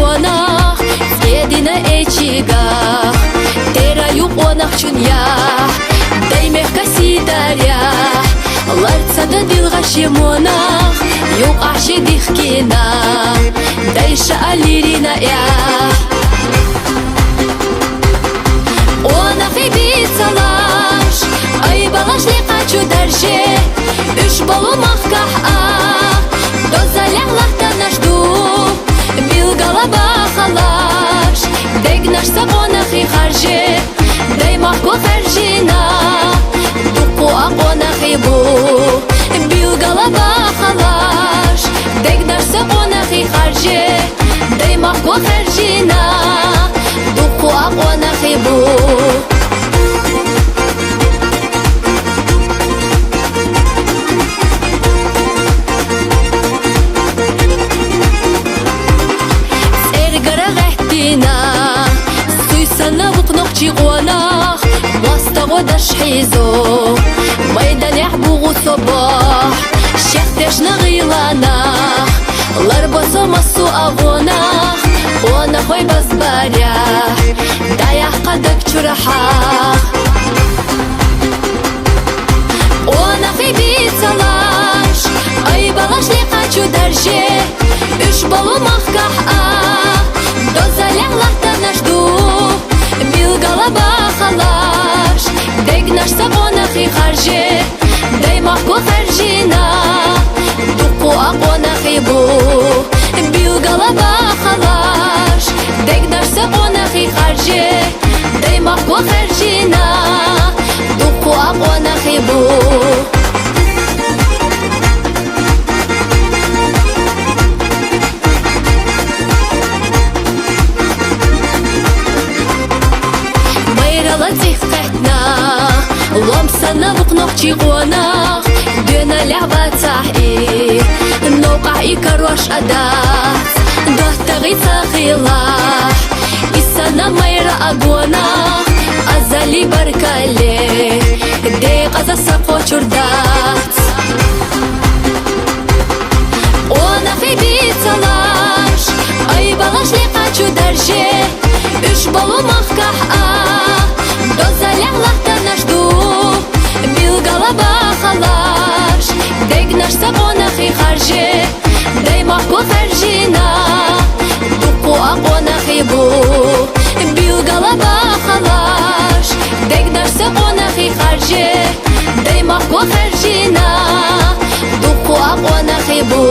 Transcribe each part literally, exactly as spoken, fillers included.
къонах, цӀедина эчигах, тераю къонахчун яхь, дай мехкаси даряхь, ларцада дилгъа шемонах, юкьахь шедихкина, дай шаалирина яхь. Къонахи бицалаш, ай балаш лекъачу дарже, уьш балу махкахь а, дозалехь лахтанаш ду, билгала бахалаш, дегнаш са къонахи харже, дай махку хержина, дукъу а къонахи бу, билгала бахалаш, дегнаш са къонахи харже, дай махку хержина, дукъу а къонахи бу. ЦӀергара гъехӀтина, суйсанна вукънахъчи къонах, вастагъвадаш хӀизо, майданехь бугъу собахь, шехтешна гъиланах, ларбасо массу агъонах, къонахвай базбаря, даях къадаг чурахьах. Къонахи бицалаш, ай балаш лекъачу дарже, уьш балу махкахь а, дозалехь лахтанаш ду, билгала бахалаш, дегнаш са къонахи харже, дай махку хержина, дукъу а къонахи бу, билгала бахалаш, дегнаш са къонахи харже, дай махку хержина, дукъу а къонахи бу. Майрала цӀих къехӀна, ломсана вукънахъчи къонах, дуьналехь вацахь и, новкъахь и карош адац, дохтагъи цахилахь, исана майра агонах, азали баркалле, декъаза са къочурдац. Къонахи бицалаш, ай балаш лекъачу дарже, уьш балу махкахь а, дозалехь лахтанаш ду, билгала бахалаш, дегнаш са къонахи харже, дай махку хержина, дукъу а къонахи бу, билгала бахалаш, дегнаш са къонахи харже, дай махку хержина, дукъу а къонахи бу.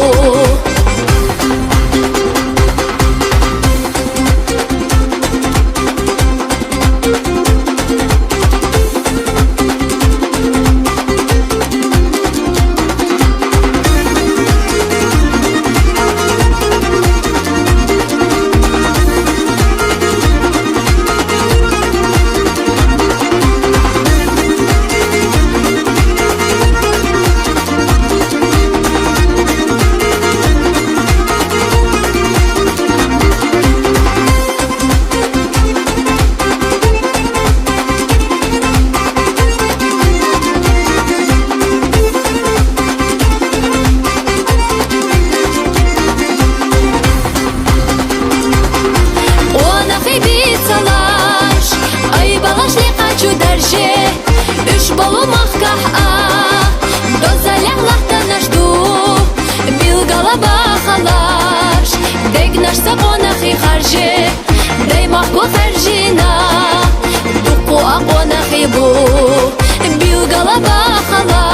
Къонахи бицалаш, ай балаш лекъачу дарже, уьш балу махкахь а, дозалехь лахтанаш ду, билгала бахалаш, дегнаш са къонахи харже, дай махку хержина, дукъу а къонахи бу, билгала бахала,